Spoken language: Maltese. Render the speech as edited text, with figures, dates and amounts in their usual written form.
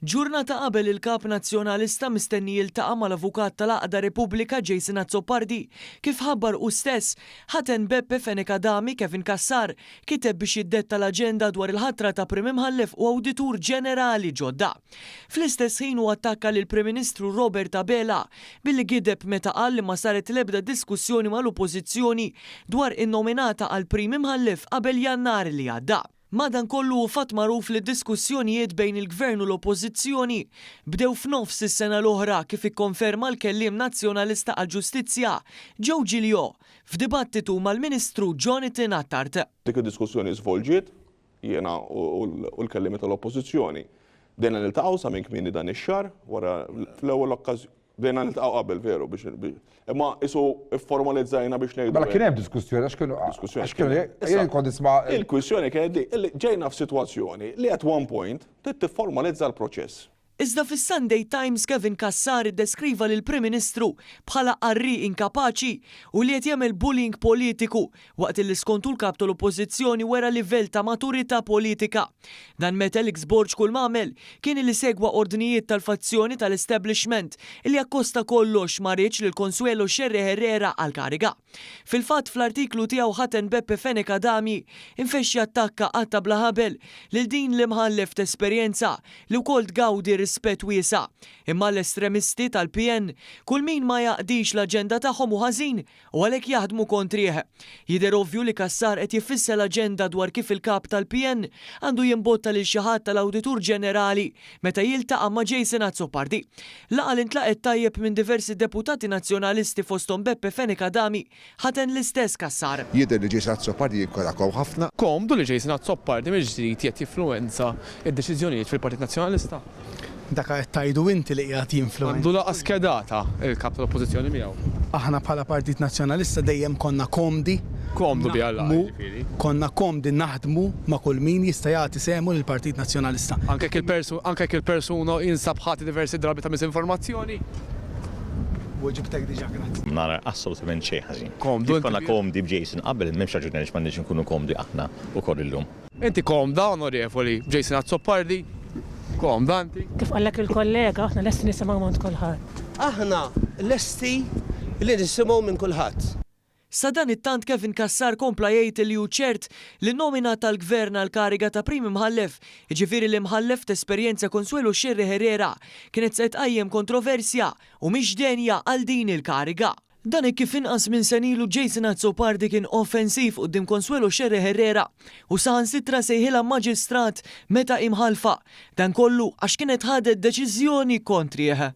Ġurnata qabel il-Kap Nazzjonalista mistenni jiltaqa' mal-avukat tal-għaqda Repubblika Jason Azzopardi, kif ħabbar hu stess, ħaten Beppe Fenech Adami, Kevin Cassar, kiteb biex jiddetta l-aġenda dwar il-ħatra ta' Prim Imħallef u Awditur Ġenerali ġodda. Fl-istess ħin hu attakka lill-Prim Ministru Robert Abela billi gideb meta qal li ma saret l-ebda diskussjoni mal-Oppożizzjoni dwar in-nominata għal Prim Imħallef qabel Jannar li għadda. Madankollu hu fatt magħruf li d-diskussjonijiet bejn il-Gvern u l-Oppożizzjoni bdew f'nofs is-sena l-oħra kif ikkonferma l-Kelliem Nazzjonalista għall-Ġustizzja, Joe Giglio, f'dibattitu mal-Ministru Jonathan Attard. Dik id-diskussjoni żvolġiet, jiena u l-kelliemi tal-Oppożizzjoni bdejna niltaqgħu sa minn kmieni dan ix-xahar wara fl-ewwel okkażjoni. Bdejna niltaqgħu qabel veru biex imma isu fformalizzajna biex ngħidu. Mela kien hemm diskussjoni għax kienu Diskussjoni. Għax kienu jien kont nisma' Il-kwistjoni kienet di, illi ġejna f'sitwazzjoni li at one point trid tifformalizza l-proċess. Iżda fis-Sunday Times Kevin Cassar iddeskriva lill-Prim Ministru bħala qarrieq inkapaċi u li qed jagħmel bullying politiku waqt illi skont hu l-Kap tal-Oppożizzjoni wera livell ta' maturità politika. Dan meta Alex Borg kull m'għamel kien illi segwa ordnijiet tal-fazzjoni tal-establishment illi akkosta kollox ma riedx lil Consuelo Scerri Herrera għall-kariga. Fil-fatt fl-artiklu tiegħu ħaten Beppe Fenech Adami infexx jattakka qatta' bla ħabel lil din l-imħallef t'esperjenza li wkoll tgawdi rispett wiesa'. Imma għall-estremisti tal-PN kull min ma jaqdix l-aġenda tagħhom hu ħażin u għalhekk jaħdmu kontrih. Jidher ovvju li Cassar qed jiffissa l-aġenda dwar kif il-Kap tal-PN għandu jimbotta lil xi ħadd tal-Awditur Ġenerali meta jiltaqa' ma' Jason Azzopardi. Laqgħa li ntlaqgħet tajjeb minn diversi deputati Nazzjonalisti fosthom Beppe Fenech Adami ħaten l-istess Cassar. Jidher li Jason Azzopardi jinkwetakom ħafna. Komdu li Jason Azzopardi mill-ġdid qed jiffluwenza d-deċiżjonijiet fil-Partit Nazzjonalista. Dak qed tgħidu inti li qiegħed jinfluwenza. Għandu laqgħa skedata il-Kap tal-Oppożizzjoni miegħu. Aħna bħala Partit Nazzjonalista dejjem konna komdi. Komdu biha l-laqgħa jiġifieri. Konna komdi naħdmu ma' kull min jista' jagħti sehmu lill-Partit Nazzjonalista. Anke jekk il-persuna jinsab ħati diversi drabi ta' miżinformazzjoni? Weġibtek diġà, grazzi. Ma nara assolutament xejn ħażin. Komdu Kif konna komdi b'Jason qabel, m'hemmx raġuni għaliex m'għandniex inkunu komdi aħna wkoll illum. Inti komda, Onorevoli Jason Azzopardi? Komda inti? Kif qallek il-kollega, aħna lesti nisimgħu m'għand kulħadd. Aħna lesti li nisimgħu minn kulħadd. Sadanittant Kevin Cassar kompla jgħid li hu ċert li n-nomina tal-Gvern għall-kariga ta' Prim Imħallef, jiġifieri l-Imħallef t'esperjenza Consuelo Scerri Herrera, kienet se tqajjem kontroversja u mhix denja għal din il-kariga. Dan hekk kif inqas minn sena ilu Jason Azzopardi kien offensiv quddiem Consuelo Scerri Herrera u saħansitra sejħilha maġistrat meta hi mħallfa. Dan kollu għax kienet ħadet deċiżjoni kontrih.